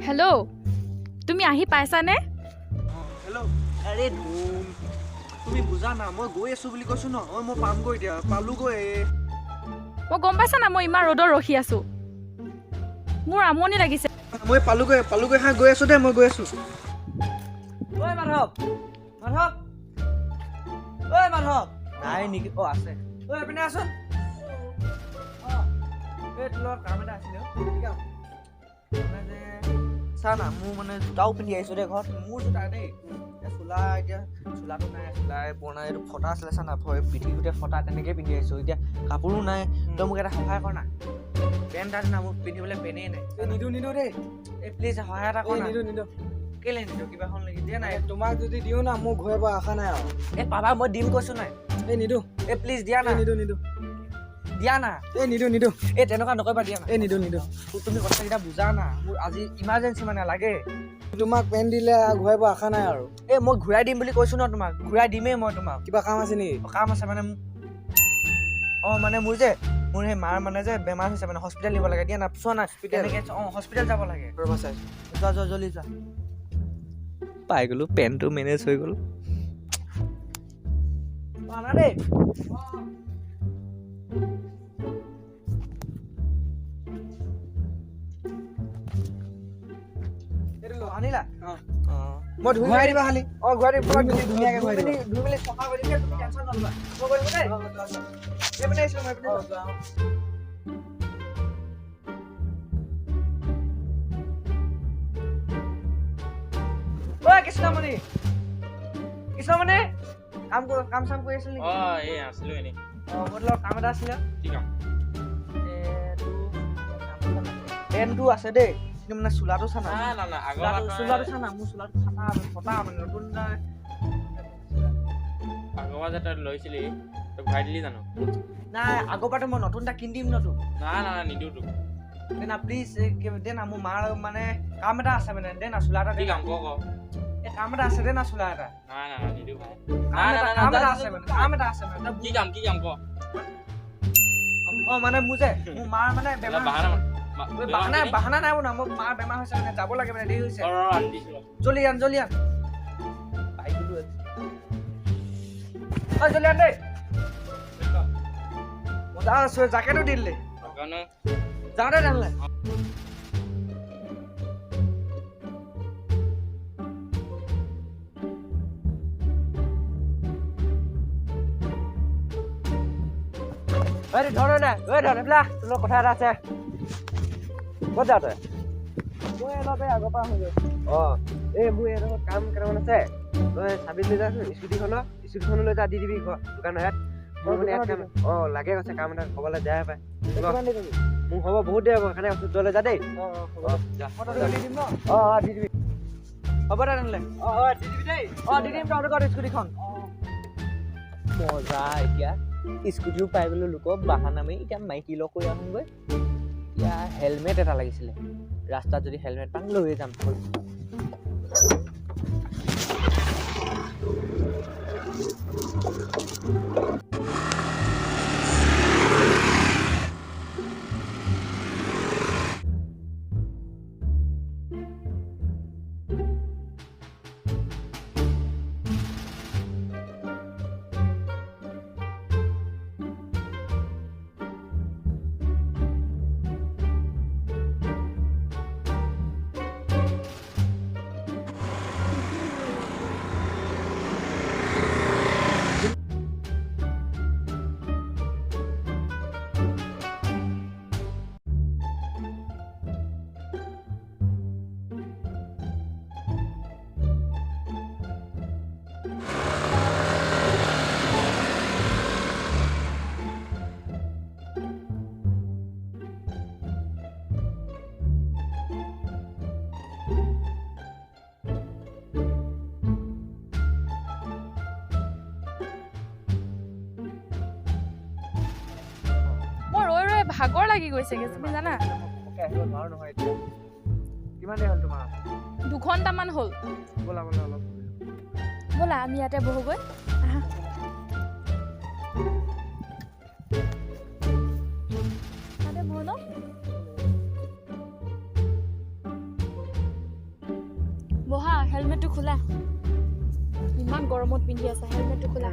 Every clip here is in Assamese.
হেল্ল', তুমি আহি পাইছানে? হেল্ল'। আৰে ধুম, তুমি বুজা না, মই গৈ আছো বুলি কৈছো ন। মই পামগৈ, এতিয়া পালোগৈ। মই গম পাইছা না, মই ইমান ৰ'দত ৰখি আছো, মোৰ আমনি লাগিছে। মই পালোগৈ, পালোগৈ। হা, গৈ আছো দেই, মই গৈ আছো। ঐ মাধৱ, মাধৱ, ঐ মাধৱ, নাই নেকি? অ আছে। ঐ এইপিনে আছোন। অ এই তোৰ লগত কাম এটা আছিলে। অ। কি কাম? মানে যে চা না, মোৰ মানে জোতাও পিন্ধি আহিছো দেই ঘৰত, মোৰ জোতা দেই। এতিয়া চোলা, এতিয়া চোলাটো নাই, চোলাই পোৱা নাই, এইটো ফটা আছিলে, চা না, পিঠি গোটেই ফটা, তেনেকেই পিন্ধি আহিছো। এতিয়া কাপোৰো নাই। তই মোক এটা সহায় কৰ না, পেণ্ট এটা না, মোক পিন্ধিবলৈ পেনেই নাই। এই নিদো, নিদো দেই। এই প্লিজ সহায় এটা কৰ এই না। নিদো, নিদো। কেলে নিদিওঁ? কিবা এখন লাগি দিয়া নাই। এই তোমাক যদি দিওঁ না, মোক ঘূৰাই পোৱা আশা নাই আৰু। এই পাবা, মই দিম কৈছো নাই। এই নিদো। এই প্লিজ দিয়া না। এই নিদো, নিদো। দিয়া না। এই নিদো, নিদো। এই তেনেকুৱা নকৰিবা, দিয়া না। এই নিদো, নিদো। তুমি কথাকেইটা বুজা না, মোৰ আজি ইমাৰ্জেঞ্চি মানে লাগে। তোমাক পেণ্ট দিলে ঘূৰাই পোৱা আশা নাই আৰু। এই মই ঘূৰাই দিম বুলি কৈছো ন তোমাক, ঘূৰাই দিমেই মই তোমাক। কিবা কাম আছে নেকি? কাম আছে মানে মানে মোৰ যে মোৰ সেই মাৰ মানে যে বেমাৰ হৈছে, মানে হস্পিটেল নিব লাগে। দিয়া না, চোৱা না। কেনেকে, অঁ, হস্পিটেল যাব লাগে। ৰ'বা, চাইছো। যোৱা যোৱা, জল্দি যোৱা। পাই গ'লো, পেণ্টটো মেনেজ হৈ গ'ল। আনা দেই। এইটো লোৱা। আনিলা? অঁ। অঁ, মই ধুই ঘূৰাই দিবা খালি। অঁ, ঘূৰাই দিম। ধুই মেলি ধুনীয়াকে ঘূৰাই দিবা। ধুই মেলি চফা কৰি দিম, তুমি টেনশ্যন নল'বা। মই কৰিম দেই। এইপিনে আহিছিলোঁ মই, এইপিনে যোৱা। ঐ কৃষ্ণমণি, কৃষ্ণমণি, কাম কাম চাম কৰি আছিল নেকি? অ এই আছিলো এনেই। অঁ, মোৰ লগত কাম এটা আছিলে। কি কাম? পেণ্টটো আছে দেই, কিন্তু মানে চোলাটো চা না। না না না, আগৰ চোলাটো চা না, মোৰ চোলাটো ফাটা ফটা, মানে নতুন। আগৰবাৰ যে তই লৈছিলি, তই ঘূৰাই দিলি জানো? নাই, আগৰ পৰাতো মই নতুন এটা কিনি দিম ন তোক। না না না, নিদিওঁ তোক। দে না, প্লিজ দে না, মোৰ মাৰ মানে কাম এটা আছে, মানে দে না চোলা এটা। কি কাম, ক ক। এই কাম এটা আছে, দে না চোলা এটা। না না না, নিদিওঁ ভাই। কাম এটা, কাম এটা আছে, মানে কাম এটা আছে মানে। কি কাম, কি কাম ক। অ মানে মোৰ যে মোৰ মাৰ মানে বেমাৰ। বাহানা বাহানা, বাহানা নাই বনোৱা। মোৰ মাৰ বেমাৰ হৈছে, মানে যাব লাগে, মানে দেৰি হৈছে। আনি দিছো। জল্দি আন, জল্দি আন। পাই গ'লো আজি। অ জল্দি আন দেই। মজা আছো, জাকেটো দি দিলে। যাওঁ দে তেনেহ'লে। ঐ ধৰ নাই, ঐ ধৰ, এইফালে আহ, তোৰ লগত কথা এটা আছে। ক'ত যাৱ তই? মই অলপ এই আগৰ পৰা আহোঁগৈ। অঁ, এই মোৰ এডোখৰ কাম কেইটামান আছে, তই চাবি লৈ যাচোন স্কুটিখনৰ, স্কুটিখনো লৈ যা, দি দিবি ঘৰ দোকানৰ ইয়াত। মোৰ মানে ইয়াত কাম, অঁ, লাগে কৈছে, কাম এটা ক'বলৈ যায় পাই। মোৰ হ'ব, বহুত দেৰি হ'ব, সেইকাৰণে কৈছোঁ তই লৈ যা দেই। অঁ অঁ, দি দিবি। হ'ব দে তেনেহ'লে। অঁ অঁ, দি দিবি দেই। অঁ, দি দিম তহঁতৰ ঘৰত স্কুটিখন। মজা, এতিয়া স্কুটিও পাই গ'লো লোকক বাহানা মাৰি। এতিয়া মাইকী লগ কৰি আহোঁগৈ। এতিয়া হেলমেট এটা লাগিছিলে, ৰাস্তাত যদি হেলমেট পাওঁ লৈয়ে যাম। মই ৰৈ ৰৈ ভাগৰ লাগি গৈছেগৈ, তুমি জানা? আহিব নোৱাৰো নহয় এতিয়া। কিমান দেৰি হ'ল তোমাৰ? 2 ঘণ্টামান হ'ল। ব'লা ব'লা অলপ। ব'লা, আমি ইয়াতে বহোগৈ, আহা। ইয়াতে বহো ন। হেলমেটটো খোলা, ইমান গৰমত পিন্ধি আছা, হেলমেটটো খোলা।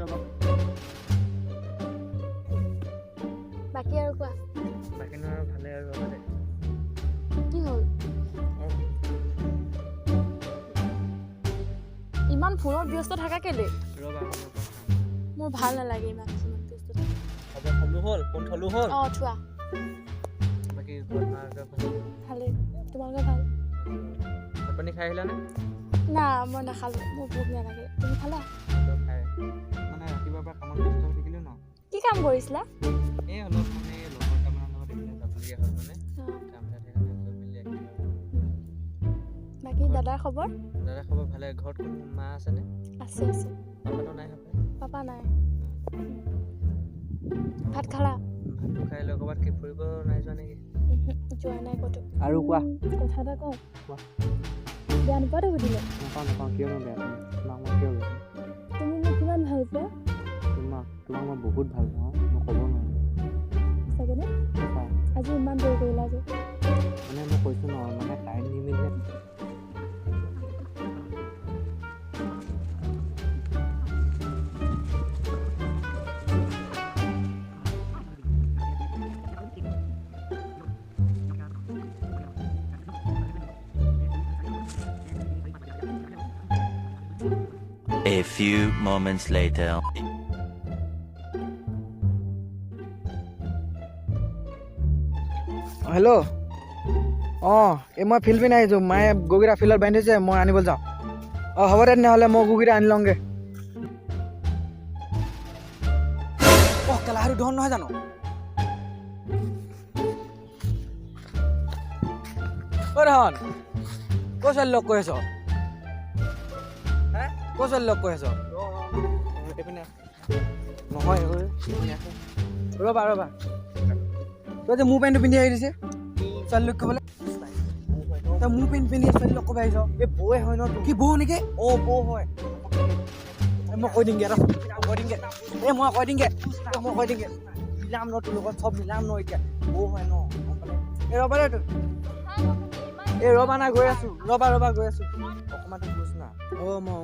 বাকী আৰু কোৱা। বাকী নহয় ভালে আৰু ৰ'বা। কি হ'ল, ইমান ফোনত ব্যস্ত থাকা কেলে? মোৰ ভাল নালাগে ইমান ফোনত ব্যস্ত থাকা। হ'ব, থলো হ'ল, ফোন থলো হ'ল। অঁ থোৱা। বাকী ঘৰত মা দেউতা ভালেই? তোমালোকৰ ভাল? ভাত পানী খাই আহিলানে? না, মই নাখালোঁ, মোৰ ভোক নালাগে। তুমি খালা? খাই মানে ৰাতিপুৱাৰ পৰা কামত ব্যস্ত হৈ থাকিলোঁ ন। কি কাম কৰিছিলা? এই অলপ মানে লগৰ কামৰ লগত এইফালে যাবলগীয়া হ'ল, মানে কাম এটা সেইকাৰণে গৈ মেলি আহিলোঁ। বাকী দাদাৰ খবৰ? দাদাৰ খবৰ ভালে। ঘৰত কোন মা আছেনে? আছে আছে। পাপাটো নাই? পাপা নাই। ভাত খালা? ভাতটো খাই লৈ ক'ৰবাত কি ফুৰিব নাই যোৱা নেকি? যোৱা নাই ক'তো। আৰু কোৱা। কথা এটা কওঁ? কোৱা। বেয়া নোপোৱাতো সুধিলে? নাপাওঁ নাপাওঁ, কিয়নো বেয়া পাওঁ তোমাক মই, কিয় বেয়া পাওঁ? তুমি মোক কিমান ভাল পোৱা? তোমাক মই বহুত ভাল পাওঁ, মই ক'ব নোৱাৰোঁ। সঁচাকৈ নে? আজি ইমান দেৰি কৰিলা যে? মানে মই কৈছোঁ ন, মানে টাইম নিমিলে। A few moments later. Hello, অঁ এই মই ফিল্ড পিনে আহিছোঁ, মায়ে গৰুকেইটা ফিল্ডত বান্ধি থৈছে, মই আনিবলৈ যাওঁ। অঁ হ'ব দে তেনেহ'লে, মই গৰুকেইটা আনি লওঁগৈ। অঁ কেলা, সেইটো ধন নহয় জানো? অ' ধন, ক'ৰ ছোৱালী লগ কৰি আছ? হে, ক'ৰ ছোৱালী লগ কৰি আছ? এইপিনে নহয়, ৰ'বা ৰ'বা, তই যে মোৰ পেণ্টটো পিন্ধি আহি দিছে ছোৱালী লগ কৰিবলৈ, তই মোৰ পেণ্ট পিন্ধি ছোৱালী লগ কৰিব আহিছ? এই বৌৱে হয় ন? কি বৌ নেকি? অঁ বৌ হয়। মই কৈ দিমগৈ, কৈ দিমগৈ, এই মই কৈ দিমগৈ, মই কৈ দিমগৈ। মিলাম ন তোৰ লগত, চব মিলাম ন এতিয়া। বৌ হয় ন, গম পালে? এই ৰ'বা দে, এই ৰ'বা না, গৈ আছোঁ, ৰ'বা ৰ'বা গৈ আছোঁ। অকণমান তই বুজ না। অঁ মই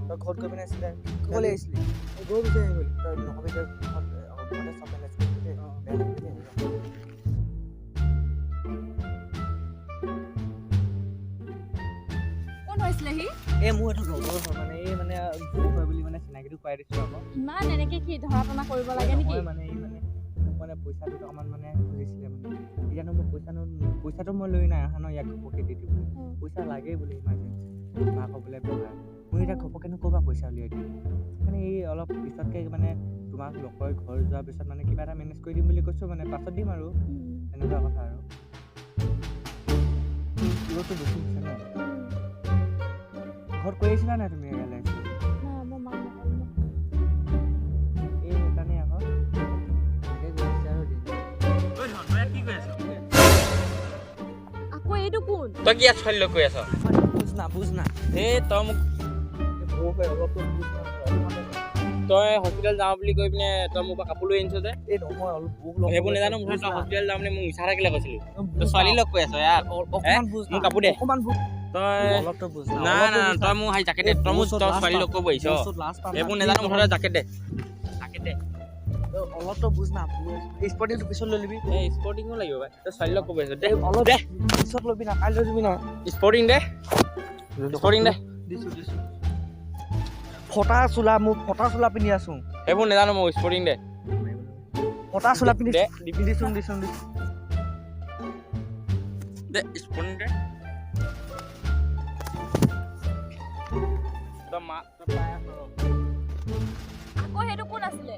তই ঘৰত গৈ পিনে চিধাই ক'লৈ আহিছিলি? গৈ বিচাৰি আহিব। তই নকবি, তই ঘৰতে চব মেনেজ কৰিবি দেই, বেয়া নাপাবি দেই। কোন হৈছিলে সি? এই মোৰ এইটো লগৰ হয়, মানে এই মানে বৌ হয় বুলি মানে চিনাকিটো কৰাই দিছোঁ আকৌ। ইমান এনেকে কি ধৰা টনা কৰিব লাগে নেকি? নহয় মানে এই মানে মোক মানে পইচা 2 টকামান মানে খুজিছিলে। মানে এতিয়ানো মই পইচানো, পইচাটো মই লৈ নাই অহা ন ইয়াক ঘপককৈ দি দিবলৈ। পইচা লাগেই বোলে ইমাৰ্জেঞ্চি, মাকৰ বোলে বেমাৰ। মই এতিয়া ঘপকৈনো ক'ৰ পৰা পইচা উলিয়াই দিম? সেইকাৰণে এই অলপ পিছতকৈ মানে তোমাক লগ কৰি ঘৰ যোৱাৰ পিছত মানে কিবা এটা মেনেজ কৰি দিম বুলি কৈছোঁ, মানে পাছত দিম আৰু, তেনেকুৱা কথা। আৰু ৰ'দটো বেছি হৈছে ন? ঘৰত কৈ আহিছিলা নাই তুমি ইয়ালৈ আহিছিলা? না, মই মাক নক'লো। এই সেইকাৰণে আকৌ এনেকৈ গৈ আছে আৰু দিন। আকৌ এইটো কোন? তই কি ইয়াত ছোৱালী লগ কৰি আছ? বুজ না, বুজ না। এই তই মোক বৌ হয়, অলপ বুজ না। তই হস্পিটেল যাওঁ বুলি কৈ পিনে তই মোৰ পৰা কাপোৰ লৈ আনিছ যে? এই নহয়, অলপ বৌক লগ সেইবোৰ নাজানো, মুঠতে তই হস্পিটেল যাওঁ বুলি মোক মিছা থাকিলে কৈছিলি। তই ছোৱালী লগ কৰি আছ ইয়াত? অকণমান বুজ। মোক কাপোৰ দে। অকণমান বুজ। তই অলপতো বুজ। না না, তই মোক সেই জাকেট দে। তই মোক, তই ছোৱালী লগ কৰিব আহিছ, সেইবোৰ নাজানো, মুঠতে জাকেট দে, জাকেট দে। অলপতো বুজ না, স্পৰ্টিংটো পিছত লৈ ল'বি। এই স্পৰ্টিঙো লাগিব ভাই। তই ছোৱালী লগ কৰিব আহিছ, দে। অলপ দে। পিছত ল'বি না, কাইলৈ দিবি না। স্পৰ্টিং দে, স্পৰ্টিং দে। দিছো দিছো। ফটা চোলা, মোৰ ফটা চোলা পিন্ধি আছো। সেইবোৰ নাজানো, মোক স্পৰ্টিং দে। ফটা চোলা পিন্ধি দে। দিছো দিছো দিছো। দে, স্পৰ্টিং দে। তই মা তই পাই আছ ৰ। আকৌ সেইটো কোন আছিলে?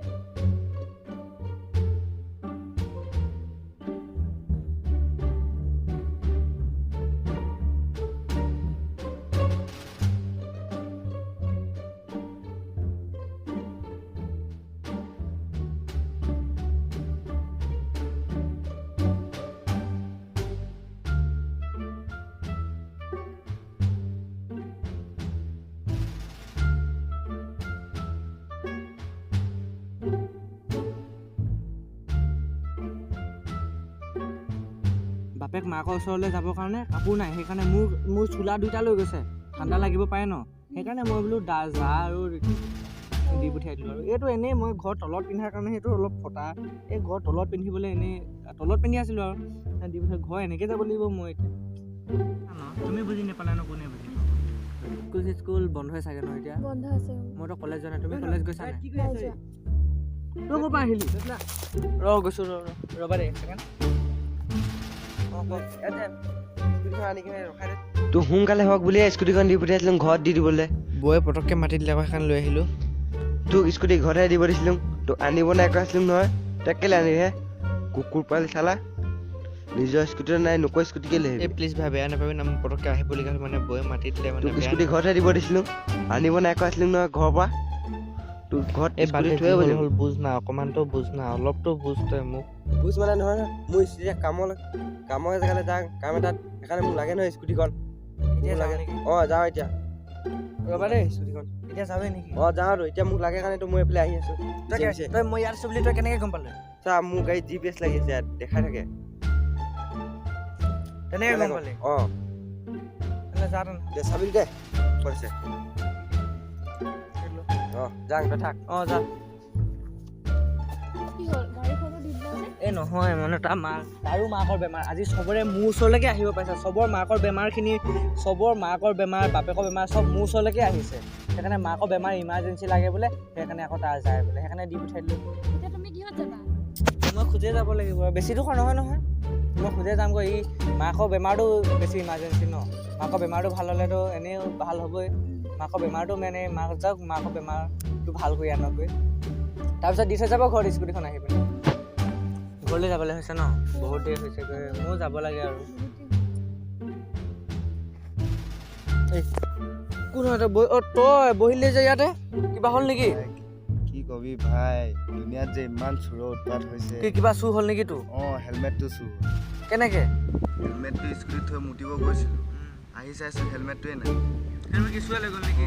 বাপেক মাকৰ ওচৰলৈ যাবৰ কাৰণে কাপোৰ নাই, সেইকাৰণে মোৰ চোলা দুটা লৈ গৈছে। ঠাণ্ডা লাগিব পাৰে ন, সেইকাৰণে মই বোলো দা যা আৰু দি পঠিয়াই দিলোঁ। আৰু এইটো এনেই মই ঘৰ তলত পিন্ধাৰ কাৰণে সেইটো অলপ ফটা, এই ঘৰ তলত পিন্ধিবলৈ এনেই তলত পিন্ধি আছিলোঁ আৰু দি পঠিয়াই। ঘৰ এনেকৈ যাব লাগিব মই এতিয়া। তুমি বুজি নাপালা ন, কোনে বুজি? স্কুল চিস্কুল বন্ধই চাগে ন এতিয়া? বন্ধ আছে। মইতো কলেজ যোৱা নাই, তুমি কলেজ গৈছা নাই? নাই যোৱা। তই ক'ৰ পৰা আহিলি? ৰ গৈছোঁ, ৰ ৰ ৰ'বা দেই এক ছেকেণ্ড। তোৰ সোনকালে হওক বুলিয়ে স্কুটিখন দি পঠিয়াইছিলোঁ ঘৰত দি দিবলৈ। বৌয়ে পটককৈ মাতি দিলে আকৌ, সেইকাৰণে লৈ আহিলোঁ। তোক স্কুটি ঘৰতহে দিব দিছিলোঁ, তোক আনিব নাই কৈ আছিলোঁ নহয়, তই কেলৈ আনিবি হে কুকুৰ পোৱালি চালা? নিজৰ স্কুটি নাই, নোকোৱা স্কুটি কেলৈ এই আহিবি? প্লিজ ভাই, বেয়া নাপাবি না, মোক পটককৈ আহিবলগীয়া হ'ল মানে, বৌয়ে মাতি দিলে মানে। তোক বেয়া স্কুটি ঘৰতহে দিব দিছিলোঁ, আনিব নাই কৈ আছিলোঁ নহয় ঘৰৰ পৰা। তোক ঘৰত এই বাদ স্কুটি দে, থৈ যি আহিব হ'ল লাগিব। হ'ল, বুজ না, অকণমানতো বুজ না, অলপতো বুজ তই মোক। বুজ মানে নহয় নহয়, মোৰ স্কুটি কামৰ জেগালৈ যাওঁ, কাম এটাত, সেইকাৰণে মোক লাগে নহয় স্কুটিখন। এতিয়া মোক যাওঁ লাগে। নেকি? অঁ যাওঁ এতিয়া। ৰ'বা দেই, স্কুটিখন। এতিয়া যাৱেই নেকি? অঁ যাওঁ তো এতিয়া, মোক লাগে কাৰণেতো মই এইফালে আহি আছোঁ। তই পিছে পিছে। তই মই ইয়াত আছোঁ বুলি তই কেনেকৈ গম পালি? চা, মোৰ গাড়ীত জি পি এছ লাগি আছে, ইয়াত দেখাই থাকে। তেনেকৈ গম পালি? অঁ। তেনে যা তেনে। দে চাবি দে, ক'ত আছে? অঁ যাং, তই থাক। অঁ যা। কি হ'ল, গাড়ীখনো দি দিলা যে? এই নহয় মানে তাৰ মাক, তাৰো মাকৰ বেমাৰ। আজি চবৰে মোৰ ওচৰলৈকে আহিব পাইছে, চবৰ মাকৰ বেমাৰখিনি, চবৰ মাকৰ বেমাৰ, বাপেকৰ বেমাৰ চব মোৰ ওচৰলৈকে আহিছে। সেইকাৰণে মাকৰ বেমাৰ ইমাৰ্জেঞ্চি লাগে বোলে, সেইকাৰণে আকৌ তাৰ যায় বোলে, সেইকাৰণে দি পঠিয়াই দিলোঁ। এতিয়া তুমি কিহত যাবা? মই খোজে যাব লাগিব, বেছি দূৰ নহয় নহয়, মই খোজে যামগৈ। ই মাকৰ বেমাৰটো বেছি ইমাৰ্জেঞ্চি ন, মাকৰ বেমাৰটো ভাল হ'লেতো এনেও ভাল হ'বই। মাকৰ বেমাৰটো মানে মাক যাওক, মাকৰ বেমাৰটো ভাল কৰি আনকগৈ, তাৰপিছত দি থৈ যাব ঘৰত স্কুটিখন আহি পিনে। ঘৰলৈ যাবলৈ হৈছে ন, বহুত দেৰি হৈছেগৈ, ময়ো যাব লাগে আৰু। এই কোন হয় তই? অঁ তই বহিলি যে ইয়াতে, কিবা হ'ল নেকি? কি কবি ভাই, দুনিয়াত যে ইমান চোৰৰ উৎপাত হৈছে। কি কিবা চুৰ হ'ল নেকি তোৰ? অঁ হেলমেটটো চুৰ। কেনেকে? হেলমেটটো স্কুটিত থৈ মুতিব গৈছিলোঁ, আহি চাইছোঁ হেলমেটটোৱে নাই। হেলমেট কি চুৰে লৈ গ'ল নেকি?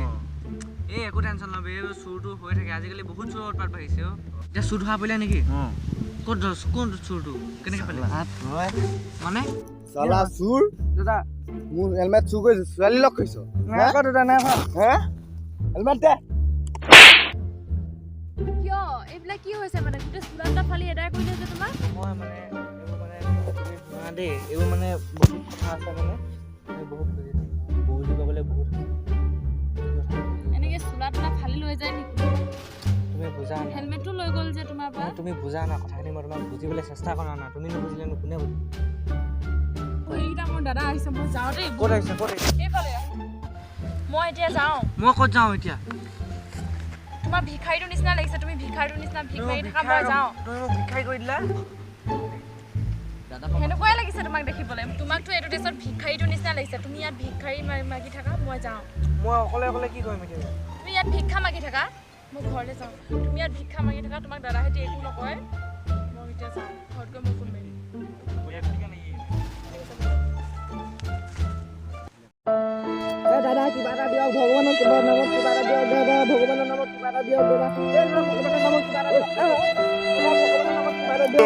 এই একো টেনশ্যন নলবি, এই চুৰটো হৈ থাকে আজিকালি, বহুত চোৰৰ উৎপাত বাঢ়িছে। অ' এতিয়া চুৰ ধৰা পৰিলে নেকি? ক'ত ধৰ, কোন চুৰটো কেনেকে পালি মানে? চালা চুৰ দাদা, মোৰ হেলমেট চুৰ কৰিছ, ছোৱালী লগ কৰিছ? নাই কোৱা দাদা, নাই কোৱা। হে হেলমেট দে। কিয় এইবিলাক কি হৈছে মানে, গোটেই চোলা তোলা ফালি এদাই কৰি দিছে তোমাক? নহয় মানে এইবোৰ মানে তুমি শুনা দেই, এইবোৰ মানে বহুত কথা আছে মানে, তুমি বহুত বুজি বুজি পাবলৈ বহুত আছে। এনেকে চোলা তোলা ফালি লৈ যায় নেকি? তুমি বুজা নাই, হেলমেটটো লৈ গ'ল যে তোমাৰ পৰা। তুমি বুজা নাই কথাখিনি, মই তোমাক বুজিবলৈ চেষ্টা কৰা নাই, তুমি নুবুজিলেনো কোনে বুজিব? এইকেইটা মোৰ দাদা আহিছে, মই যাওঁ দেই। ক'ত আহিছে, ক'ত আহিছে? এইফালে আহ। মই এতিয়া যাওঁ। মই ক'ত যাওঁ এতিয়া? তোমাৰ ভিখাৰীটোৰ নিচিনা লাগিছে, তুমি ভিখাৰীটোৰ নিচিনা ভিক মাৰি থাকা, মই যাওঁ। তুমি মোক ভিখাৰী কৰি দিলা? সেনেকুৱাই লাগিছে তোমাক দেখিবলৈ, তোমাকতো এইটো ড্ৰেছত ভিখাৰীটোৰ নিচিনা লাগিছে। তুমি ইয়াত ভিখাৰী মাগি থাকা, মই যাওঁ। মই অকলে অকলে কি কৰিম এতিয়া? তুমি ইয়াত ভিক্ষা মাগি থাকা, মই ঘৰলৈ যাওঁ। তুমি ইয়াত ভিক্ষা মাগি থাকা, তোমাক দাদাহেঁতি একো নকয়। মই এতিয়া যাওঁ, ঘৰত গৈ মই ফোন মাৰিম। দাদা কিবা এটা দিয়ক, ভগৱানৰ কিবা নামত কিবা এটা দিয়ক দাদা, ভগৱানৰ নামত কিবা এটা দিয়ক দাদা, এই দাদা ভগৱানৰ নামত কিবা এটা দিয়ক, ভগৱানৰ নামত কিবা এটা দিয়ক।